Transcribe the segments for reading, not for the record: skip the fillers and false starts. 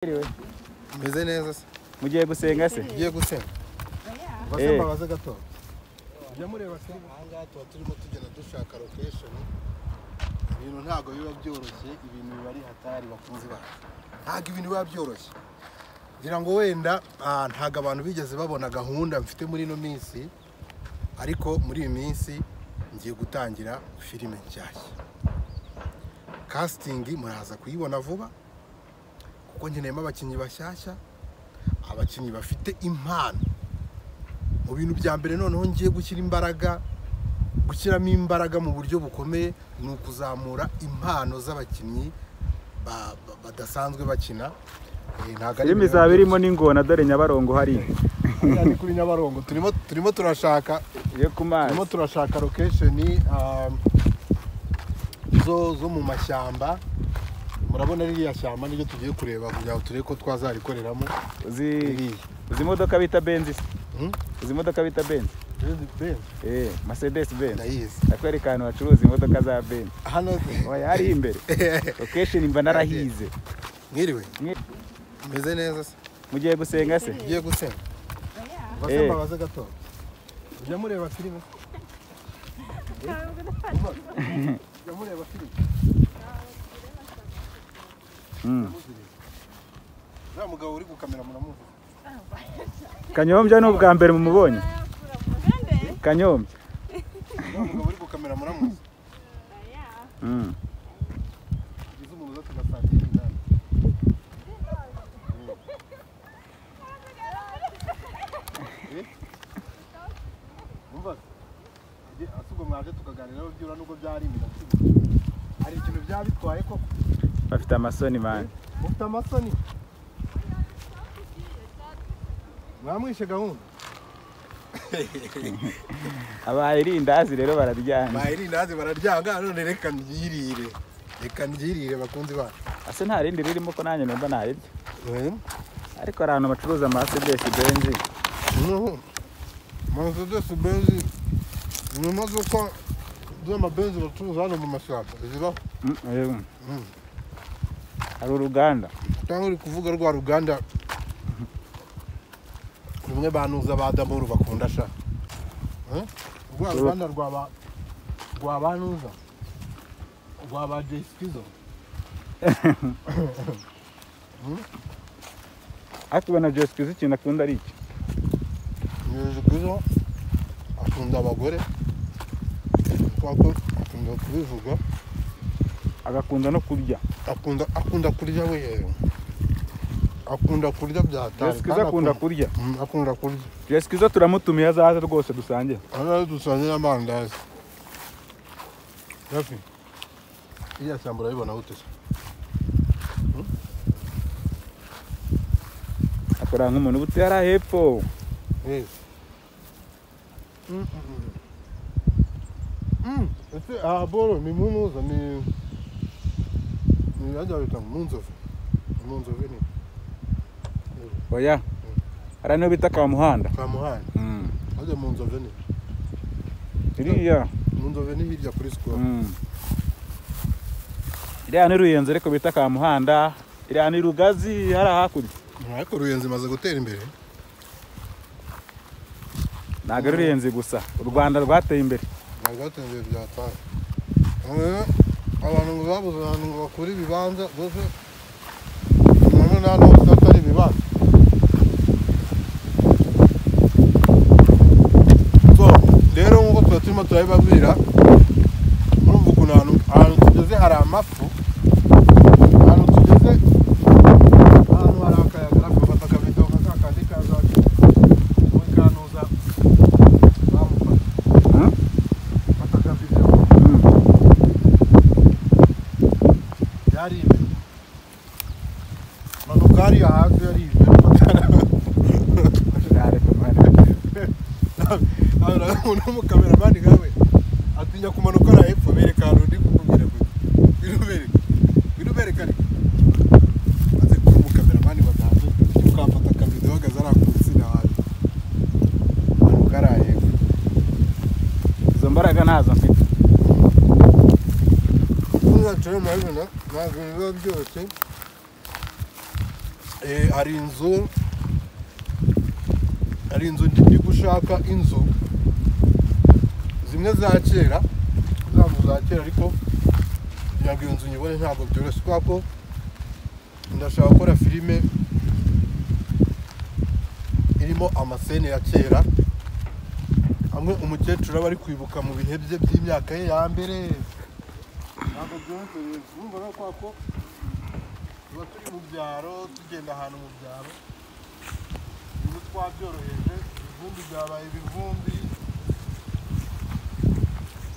Meze neza se. Mugiye gusenga se? Mugiye gusenga. Base mbabaze gato. Ujya mureba se ahangaha tuba turimo tugenda dushaka location. Ibintu ntago biba byoroshye, ibintu biba ari hatari bakunzi bacu. Ntago ibintu biba byoroshye. Ngira ngo wenda ntago abantu bigeze babona gahunda mfite muri ino minsi, ariko muri iyi minsi ngiye gutangira filime nshyashya. Casting muraza kuyibona vuba kuko nkeneyemo abakinnyi bashyashya, abakinnyi bafite impano. Mu bintu bya mbere noneho ngiye gushyira imbaraga, gushyiramo imbaraga mu buryo bukomeye ni ukuzamura impano z'abakinnyi badasanzwe bakina. Filime izaba irimo n'ingona dore Nyabarongo hari. Ni kuri Nyabarongo turimo turashaka yo ku mazi. Turimo turashaka location zo mu mashyamba. Murabona ririya shyamba niryo tugiye kureba kugira ngo turebe ko twazarikoreramo. Uzi imodoka bita Benz? Uzi imodoka bita Benz? Benz? Mercedes Benz. Ndayizi. Ndakwereka ahantu bacuruza imodoka za Benz. Hano oya hari imbere. Location mba narahize. Mwiriwe. Meze neza se. Mugiye gusenga se? Mugiye gusenga. Base mbabaze gato. Ujya mureba filime? Ujya mureba filime? Uriya mugabo uri gukamera muramuzi? Kanyombya ni ubwa mbere mumubonye? Kanyombya. Uriya mugabo uri gukamera muramuzi? Ugize umuntu uza tugasangira inama. Umva asubwo mwaje tukaganira byura nubwo byari iminota ibiri. Hari ikintu byaba bitwaye koko? Bafite amasoni man. Mufite amasoni? Mwamwishe gahunda. Abaye irindazi rero bararyanga. Abaye irindazi bararyanga none reka ndyirire. Reka ndyirire bakunzi bacu. Ase nta rindi ririmo ko nanjye numva narirya. Ariko ahantu bacuruza Mercedes Benz. Mercedes Benz ni imodoka z'amabenzi bacuruza hano mu mashyamba zibaho. Hari uruganda. Cyangwa uri kuvuga rwa ruganda rumwe banuza ba Damuru bakunda sha. Rwa ruganda rwa banuza rwa ba Jay-Skizo. Ariko ubona Jay-Skizo ikintu akunda ari iki? Jay-Skizo akunda abagore, akunda kubivuga, agakunda no kurya. Akunda kurya we. Akunda kurya bya tari. Jay-Skizo akunda kurya. Akunda kurya. Jay-Skizo turamutumiye azaze rwose dusangire. Azaze dusangire amandazi. Rafi. Iriya shyamba urayibona gute se? Akora nk'umuntu uba utuye hariya hepfo. Ese aha boro ni munuza ni yajya bita munzovu. Munzovu ni. Oya. Hariya niho bita Kamuhanda. Kamuhanda. Hajya munzovu ni. Iriya. Munzovu ni hirya kuri square. Iriya ni Ruyenzi ariko bita Kamuhanda. Iriya ni Rugazi hariya hakurya. Ariko Ruyenzi imaze gutera imbere. Ntabwo ari Ruyenzi gusa, u Rwanda rwateye imbere. Rwateye imbere byataye. Abantu ngo babuze ahantu ngo bakure ibibanza rwose none nta n'ubu atari ibibanza. So rero nk'uko tuba turimo turabibabwira, murumva ukuntu ahantu tugeze hari amafu, ahantu tugeze ahantu hari akayaga, bafata akabido nka ka kandi kazacu wowe kanuza bamufata. Fata akabido. Yari imbere. Manuka hariya hasi yari imbere. Umuntu w'umukameramani nkawe atinya kumanuka hariya hepfo bereka ahantu ndi kukubwira gutya. Ngwino ubereke ariko. Maze kuba umukameramani badanze ukamfata akabido uhagaze hariya ku nsina wawe. Manuka hariya hepfo. Izo mbaraga ntazo mfite. Ntabwo murabibona ntabwo biba byoroshye. Hari inzu ndi gushaka inzu zimwe za kera, za nzu za kera, ariko kugira ngo iyo nzu nyibone ntabwo byoroshye, kubera ko ndashaka gukora filime irimo amasene ya kera, amwe umukecuru aba ari kwibuka mu bihe bye by'imyaka ye ya mbere. Ntabwo byoroshye rero, urumva rero kubera ko tuba turi mu byaro, tugenda ahantu mu byaro, ibintu twabyoroheje, ibivumbi byabaye ibivumbi,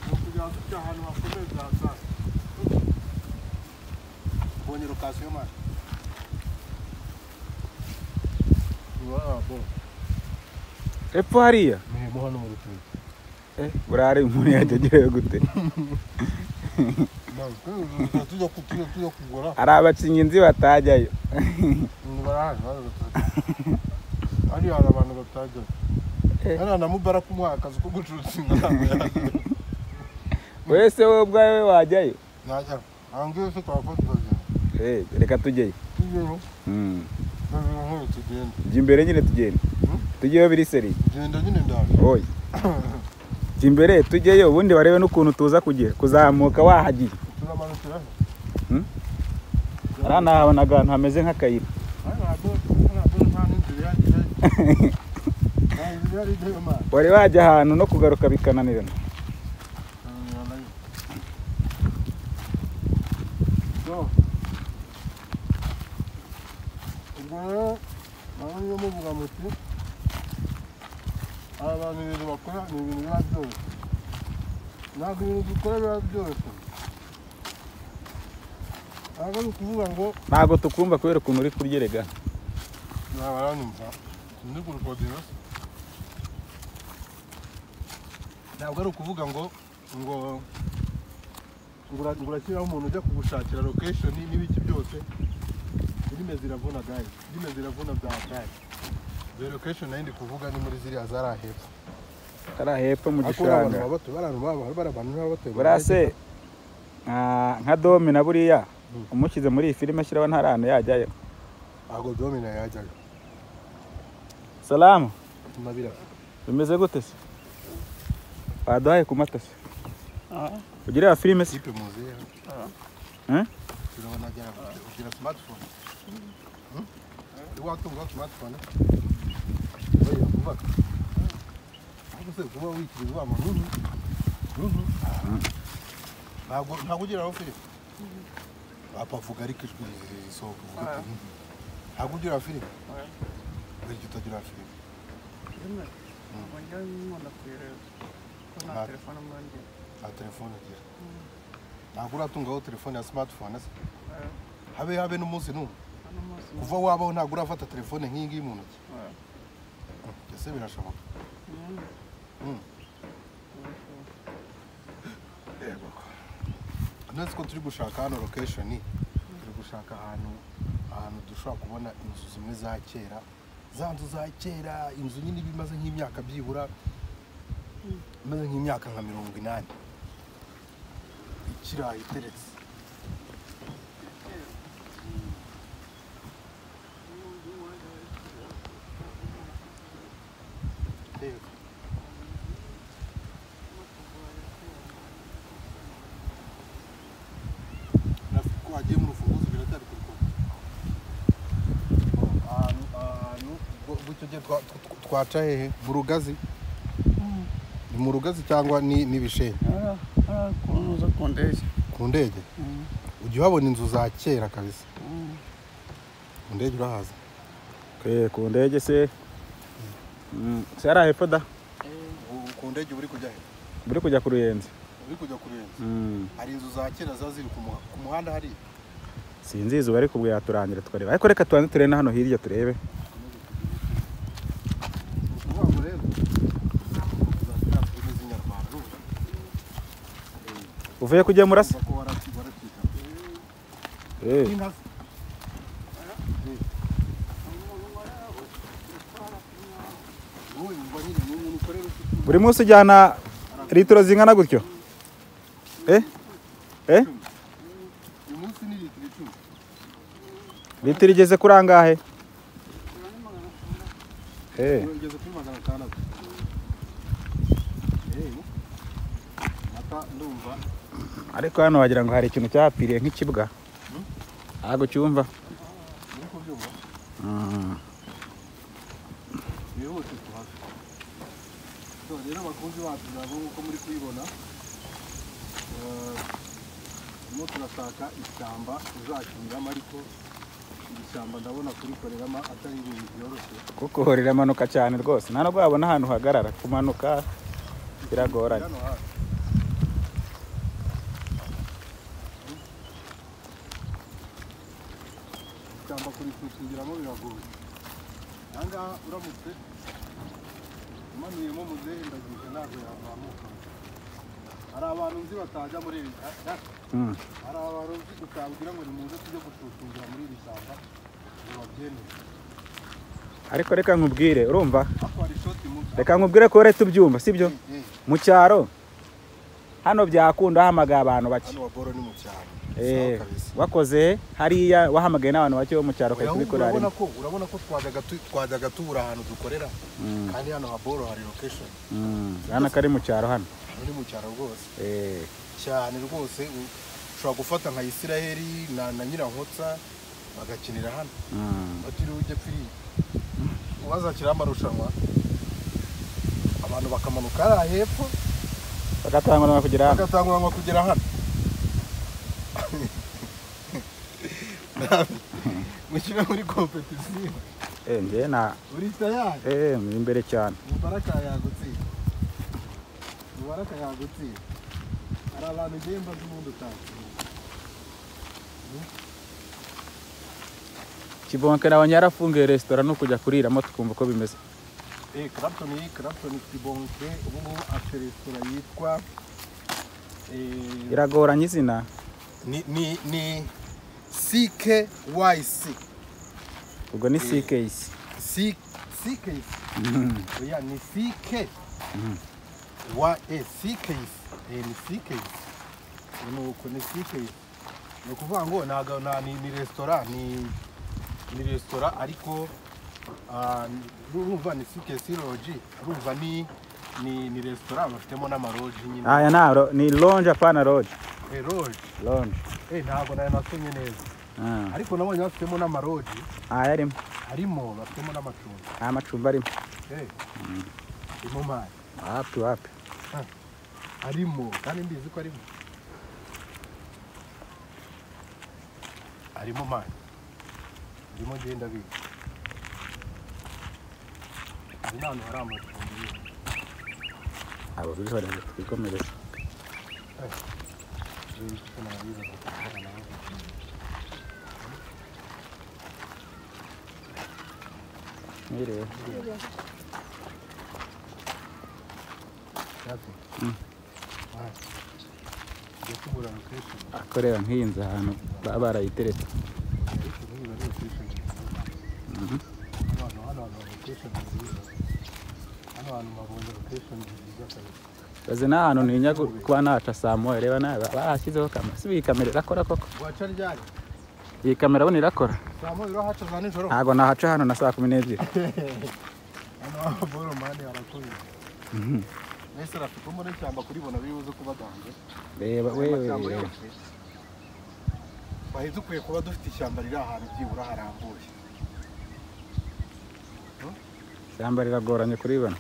ni ukugira ngo tujye ahantu hakomeye byasaza. Mbonye location mani. Epfo hariya? Ni hano mu rutoki. Burare umuntu yajya agerayo gute? Tujya kugura. Hari abakinnyi nzi batajyayo. Hariya hari abantu batajyayo. Hariya na Mubaraka umuhaye akazi ko gucuruza ingano. Wese wowe ubwawe wajyayo? Najya. Hanze se twakora tukagenda. Reka tujyeyo. Tujyeyo. Jya imbere nyine tugende. Tujyeyo biri seri. Genda nyine ndaje. Oya. Jya imbere tujyeyo, ubundi barebe n'ukuntu tuza kugera kuzamuka wahagiye. Turamanukira he? Hariya nahabonaga ahantu hameze nk'akayira. Wari wajya ahantu no kugaruka bikananirana. Ubwo rero niyo muvuga muti aba bantu ibintu bakora ni ibintu biba byoroshye. Ntabwo ibintu dukora biba byoroshye. Ntabwo ari ukuvuga ngo ntabwo tukumva kubera ukuntu uri kuryerega. Ntabwo baranyumva. Ndi kurukodera. Ntabwo ari ukuvuga ngo ngo urashyiraho umuntu ujya kugushakira location n'ibiki byose. Filime ziravuna guys, filime ziravuna bya guys. The location nari ndi kuvuga ni muri ziriya zari hepfo. Ari hepfo mu gishanga. Burase nka Dome na buriya umushyize muri iyi filime ashyiraho nta hantu yajyayo. Ntabwo Dome na yajyayo. Salamu. Mabira. Bimeze gute se? Baduhaye ku mata se? Ugira filime se? Turabona ugira smartphone. Watunga smartphone? Oya, kuva. Ariko se kuba wikiriza wa muntu. Ntabwo ugira aho filime. Papa avuga ariko ijwi risohoka uvuga. Ntabwo ugira filime. Oya. Ujya utagira filime. Ntabwo nkunda kuyireba. Ko nta telefone mba ngira. Nta telefone ugira. Ntabwo uratungaho telefone ya smartphone se? Habe n'umunsi n'umwe. Kuva wabaho ntabwo urafata telefone nk'iyi ngiyi mu ntoki. Ese birashoboka? Yego. Nzi ko turi gushaka hano location, turi gushaka ahantu dushobora kubona inzu zimwe za kera, za nzu za kera, inzu nyine bimaze nk'imyaka byibura, imaze nk'imyaka nka 80. Ikirayi iteretse. Wagiye mu rufunguzo biracyari kuri konti. Ahantu gihe twaca hehe? Mu Rugazi? Ni mu Rugazi cyangwa ni n'Ibishenyi? Ku ndege. Ku ndege? Ujya uhabona inzu za kera kabisa. Ku ndege urahaza? Ku ndege se? Se ari hepfo da? Ku ndege uri kujya he? Uri kujya ku Ruyenzi. Uri kujya ku Ruyenzi. Hari inzu za kera za ziri ku muhanda hari? Sinzi izuba ariko ubwo yaturangira tukareba. Ariko reka tubanze turebe hano hirya turebe. Uvuye kujya murasa? Buri munsi ujyana litiro zingana gutyo? Litiro igeze kuri angahe? Igeze kuri 600. Amata ndumva. Ariko hano wagira ngo hari ikintu cyapiriye nk'ikibwa. Ntabwo cyumva. Uri kubyumva? Bihute tuhave. So rero bakunzi bacu nabo uko muri kuyibona, turimo turashaka ishyamba tuzakiniramo, ariko iri shyamba ndabona kurikoreramo atari ibintu byoroshye. Kuko riramanuka cyane rwose, nta nubwo wabona ahantu uhagarara, kumanuka biragoranye. Hano hafi. Ishyamba kurisukingiramo biragoye. Aha ngaha uramutse umanuyemo muzehe Ndagije ntabwo yazamuka. Hari abantu nzi batajya muri iri hari abantu nzi utabwira ngo nimuze tujye gushushungira muri iri shyamba ngo babyemere. Ariko reka nkubwire, urumva? Ariko hari ishoti mu Reka nkubwire ko rero tubyumva, sibyo? Mu cyaro hano byakunda wahamagaye abantu bake. Hano waboro ni mu cyaro. Sawa kabisa. Wakoze hariya wahamagaye n'abantu bake bo mu cyaro Oya, ukahita ubikora urabona rimwe. ko urabona ko twajyaga tubura ahantu dukorera, kandi hano haboro hari location. Hano kari mu cyaro hano. Hano ni mu cyaro rwose. Cyane rwose, ushobora gufata nka Isiraheli na Nyirankotsa bagakinira hano. Batiriwe ujya pfiri. Uwazakira amarushanwa abantu bakamanuka hariya hepfo Bagatanguranwa kugera hano. bagatanguranwa kugera hano. Mukina muri competition. Njye na Uri tayari? Ni imbere cyane. Mubaraka yagutsinda. Mubaraka yagutsinda. Hari abantu ngiye mbaza ubundi utatsinda. Kibonke nabonye yarafunguye resitora no kujya kuriramo tukumva uko bimeze. Clapton Kibonke ubu ngubu afite resitora yitwa Iragoranye izina. ni CKYC. Ubwo ni CKC. CKC. Oya ni CK. Y A CKC. Ni CKC. Nuko ni CKC. Ni ukuvuga ngo ntago ni resitora, ni resitora ariko urumva ni CKC Lodge, urumva ni resitora bafitemo n'amaroji nyine. Aya naro ni lounge apana lodge. Lodge. Lounge. Ntago nayo nasomye neza. Ariko nabonye bafitemo n'amaroji. Aya arimo. Harimo bafitemo n'amacumbi. Amacumbi arimo. Irimo mari. Wapi wapi. Arimo kandi mbizi ko arimo. Arimo mari. Ndimo ngenda biga. Ari n'ahantu hari amacumbi. Abo bihorere twikomereze. Mwiriwe. Akorera nk'iyi nzu ahantu baba barayiteretse. Baze n'ahantu ntinya kuba naca saa moya, reba nawe barashyizeho kamera. Si iyi kamera irakora koko? Iyi kamera abona irakora? Saa moya urahaca za nijoro? Ntabwo nahaca hano na saa 12. Hano boro mani harakuye. Nese rafite mbona ishyamba kuribona biri buze kuba danje. Reba wewe. Bahe dukwiye kuba dufite ishyamba riri ahantu byibura harambuye. Ishyamba riragoranye kuribona.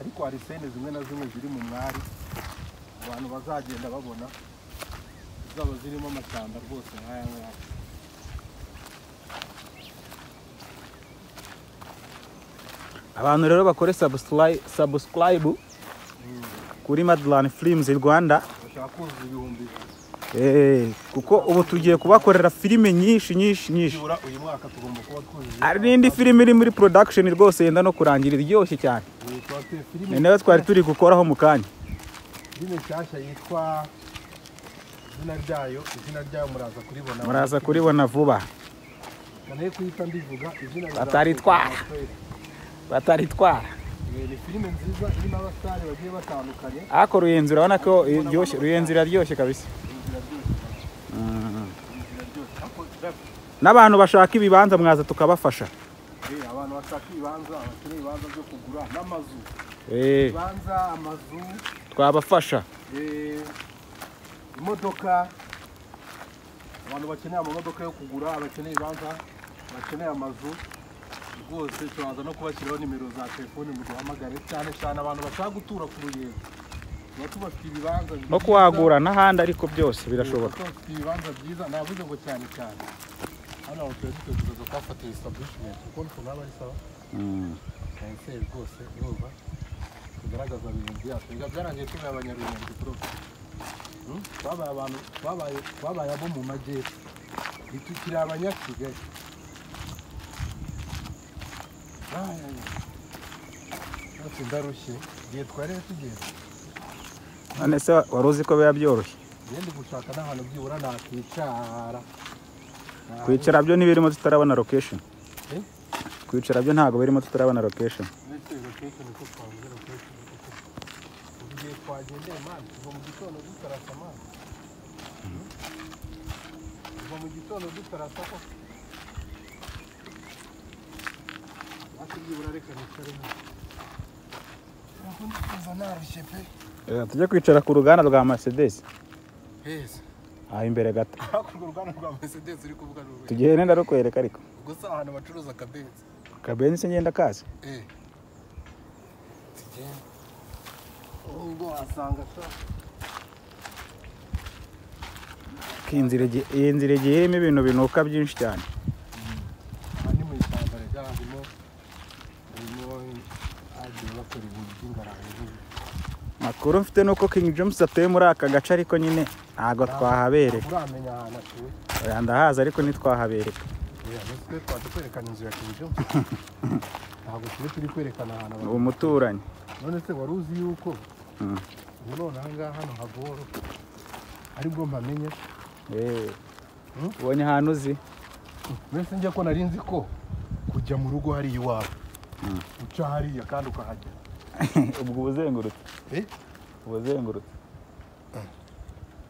Ariko hari sene zimwe na zimwe ziri mu mwari abantu bazagenda babona zaba zirimo amashyamba rwose nk'aya ngaya. Abantu rero bakore subscribe kuri Madlan Films Rwanda. Bashaka kuzuza 1000. Kuko ubu tugiye kubakorera filime nyinshi nyinshi nyinshi. Uyu mwaka tugomba kuba twujuje. Hari n'indi filime iri muri production rwose yenda no kurangira iryoshye cyane. Ni nayo twari turi gukoraho mu kanya. Filime nshyashya yitwa izina ryayo muraza kuribona. Muraza kuribona vuba. Kanaye kuyita ndivuga izina Bataritwara. Ni filime nziza irimo abasitari bagiye batandukanye. Ariko Ruyenzi urabona ko iryoshye, Ruyenzi iraryoshye kabisa. N'abantu bashaka ibibanza mwaza tukabafasha. Abantu bashaka ibibanza, bakeneye ibibanza byo kugura n'amazu. Ibibanza, amazu twabafasha. Imodoka, abantu bakeneye amamodoka yo kugura, bakeneye ibibanza, bakeneye amazu, rwose tubanza no kubashyiraho nimero za telefone muduhamagare, cyane cyane abantu bashaka gutura ku Ruyenzi. Tuba tubafite ibibanza no kuhagura n'ahandi, ariko byose birashoboka. Tubafite ibibanza byiza, navuze ngo cyane cyane hano aho tuba dukwiye kuzaza kuhafatira establishment, kuko ukuntu haba ari sawa. Kanseri rwose urumva tugaragaza Ruyenzi yacu. Biba byarangiye tubaye abanyaruyenzi bro. Babaye abantu babaye abo mu majyepfo, ntitukiri abanyakigali. Rwose ndarushye, igihe twari tugeze. None se wari uzi ko biba byoroshye? Ngende gushaka n'ahantu byibura nakwicara. Kwicara byo ntibirimo tutarabona location. Kwicara byo ntabwo birimo tutarabona location. Ndetse location uko twavuze location uko igihe twagendeye man, kuva mu gitondo dutarasa man. Kuva mu gitondo dutarasa ko. Ati byibura reka nicare hano. Ndumva narushye pe. Tujye kwicara ku ruganda rwa Mercedes. Heza. Aho imbere gato. Ku ruganda rwa Mercedes uri kuvuga n'ubu. Tugende ndarukwereka ariko. Gusa ahantu bacuruza akabenzi. Akabenzi ngenda kazi. Tugende. Ubwo wasanga sa. Iyi nzira igiye irimo ibintu binuka byinshi cyane. Aha ni mu ishyamba rega, harimo agiye bakora ibintu by'ingarane. Makuru mfite nuko King James atuye muri aka gace, ariko nyine ntago twahabereka. Uramenya ahantu atuye? Oya ndahaza ariko ntitwahabereka. Oya nitwe twaje kwerekana inzu ya King James. Ntabwo turi kwerekana ahantu abantu. Umuturanyi. None se wari uzi yuko ubu none aha ngaha hano haboro aribwo mpamenye? Ubonye ahantu uzi? Mbese njya ko nari nzi ko kujya mu rugo hari iwawe uca hariya kandi ukahagera. Ubwo ubuzengurutse. Ubuzengurutse.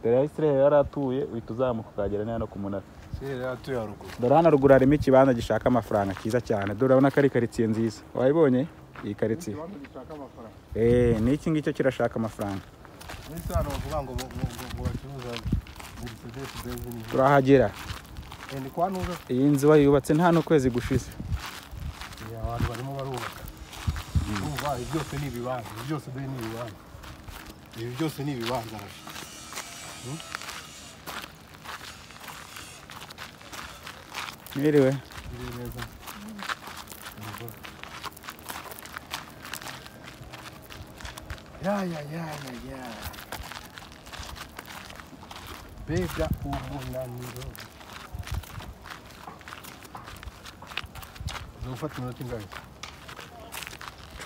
Dore aho Israel yari atuye, uhita uzamuka ukagera no ku munara. Israel yari atuye haruguru. Dore hano ruguru harimo ikibanza gishaka amafaranga cyiza cyane. Dore urabona ko ari karitsiye nziza. Wayibonye? Iyi karitsiye. Ikibanza gishaka amafaranga. N'iki ngicyo kirashaka amafaranga. Mbese hano bavuga ngo bacuruza Mercedes Benz ni. Turahagera. Ni kwa Nuza. Iyi nzu bayubatse nta n'ukwezi gushize. Abantu barimo barubaka. Urumva ibi byose ni ibibanza, ibi byose ni ibibanza. Ibi byose ni ibibanza. Mwiriwe. Neza. Ya ya ya ya ya. Mbega umunaniro. Uzofata iminota ingahe?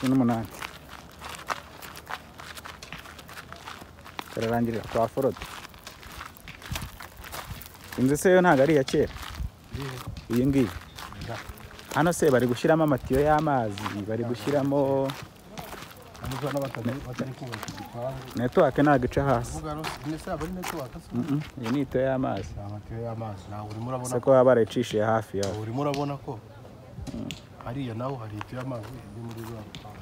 18. Turarangirira kwa Forode. Inzu se yo ntabwo ari iya kera. Iyi ngiyi. Hano se bari gushyiramo amatiyo y'amazi, bari gushyiramo network ntabwo ica hasi. Iyi ni itiyo y'amazi. Amatiyo y'amazi ntabwo urimo urabona. Se ko baba barayicishije hafi yawe. Urimo urabona ko hariya naho hari itiyo y'amazi iri muri ruriya rupangu.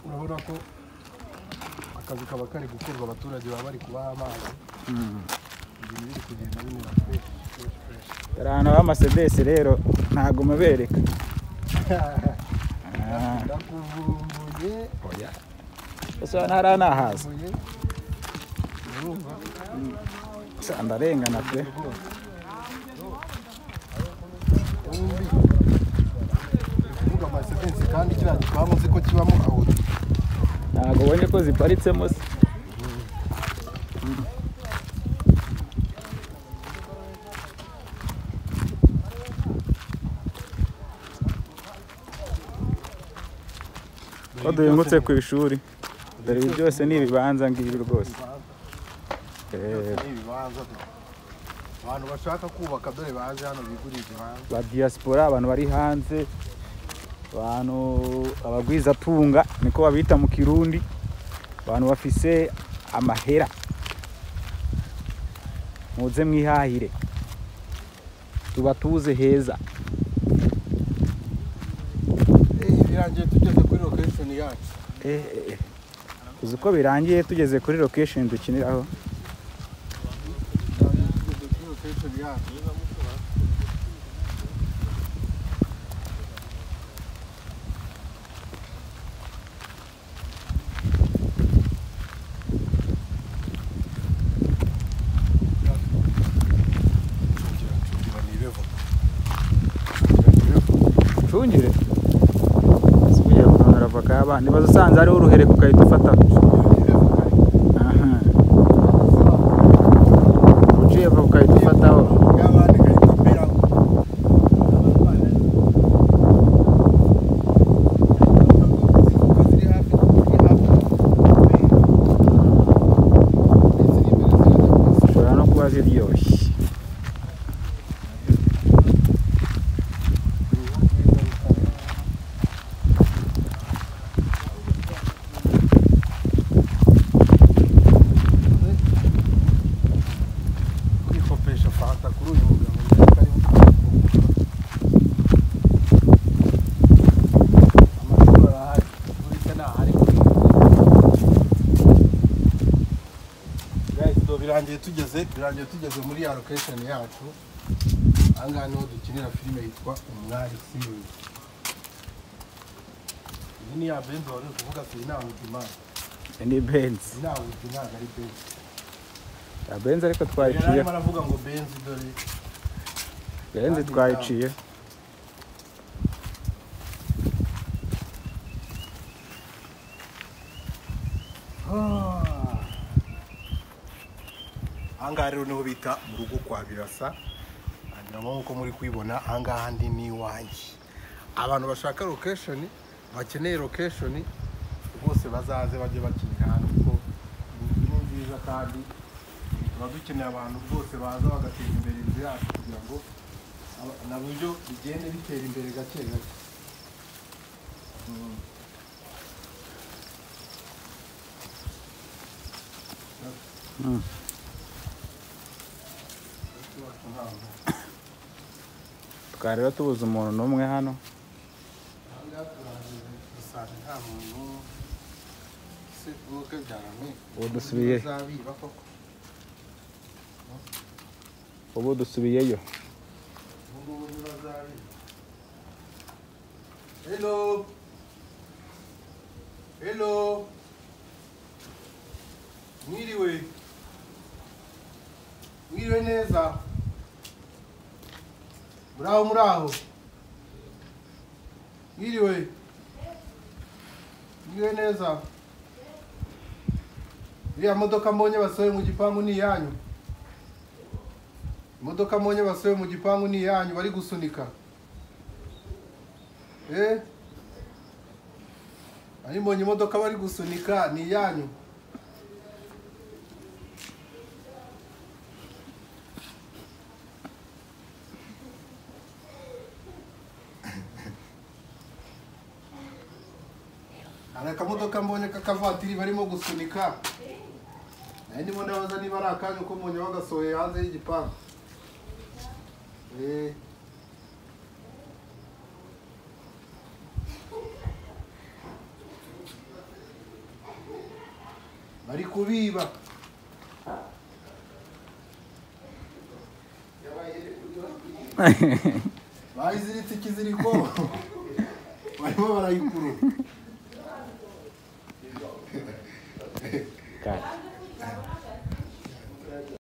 Urabona ko akazi kaba kari gukorwa, abaturage baba bari kubaha amazi. Ibintu biri kugenda bimera fresh fresh fresh. Dore ahantu haba Mercedes rero ntabwo mubereka. Ndakuvumbuye. Oya. Ese hano hariya nahaza. Urumva? Ndarengana pe. Kuvuga Mercedes kandi kiriya gipangu nzi ko kibamo Audi. Ntabwo ubonye ko ziparitsemo se? Ko duhingutse ku ishuri. Dore ibi byose ni ibibanza ngibi rwose. Ni ibibanza. Abantu bashaka kubaka dore baje hano bigurira ibibanza. Ba diaspora, abantu bari hanze, abantu abagwizatunga niko babita mu Kirundi, abantu bafise amahera. Muze mwihahire. Tubatuze heza. Birangiye tugeze kuri location yacu. Uzi ko birangiye tugeze kuri location dukiniraho. Tugeze kuri location yacu. Cungire. Sikuye kutonora voka abandi bazusanze ari uruhereko ukahita ufata. Aha. Uciye voka ukahita ufataho. Ushobora no kuba ziryoshye. Fanta kuri uyu mugabo ndetse amakuru arahari uretse ntahari. Guys, do birangiye tugeze muri ya location yacu. Ahangaha niho dukinira filime yitwa Umwari series. Iyi ni ya Benz wari kuvuga ati nta ubuzima. Ni Benz. Nta ubuzima ari Benz. Benz ariko twayiciye. Baravuga ngo Benz dore. Benz twayiciye. Ahangaha rero niho bita mu rugo kwa Birasa. Agira nkuko muri kwibona ahangaha ndi ni iwanjye. Abantu bashaka location, bakeneye location rwose bazaze bajye bakinira hano kuko ni nziza kandi tuba dukeneye abantu rwose baza bagateza imbere inzu yacu kugira ngo na buryo bigende bitera imbere gake gake. Tukaba rero tubuze umuntu n'umwe hano. Ubu dusubiyeyo. Hello. Hello. Mwiriwe. Mwiriwe neza. Muraho muraho. Mwiriwe. Mwiriwe neza. Iriya modoka mbonye basohoye mu gipangu ni iyanyu. Imodoka mbonye basohoye mu gipangu ni iyanyu bari gusunika. Ari mbonye imodoka bari gusunika ni iyanyu. Hari akamodoka mbonye k'akavatiri barimo gusunika. Nari ndimo ndabaza niba ari akanyu ko mbonye bagasohoye hanze y'igipangu. Bari kubiba. Bayiziritse ikiziriko. Barimo barayikurura.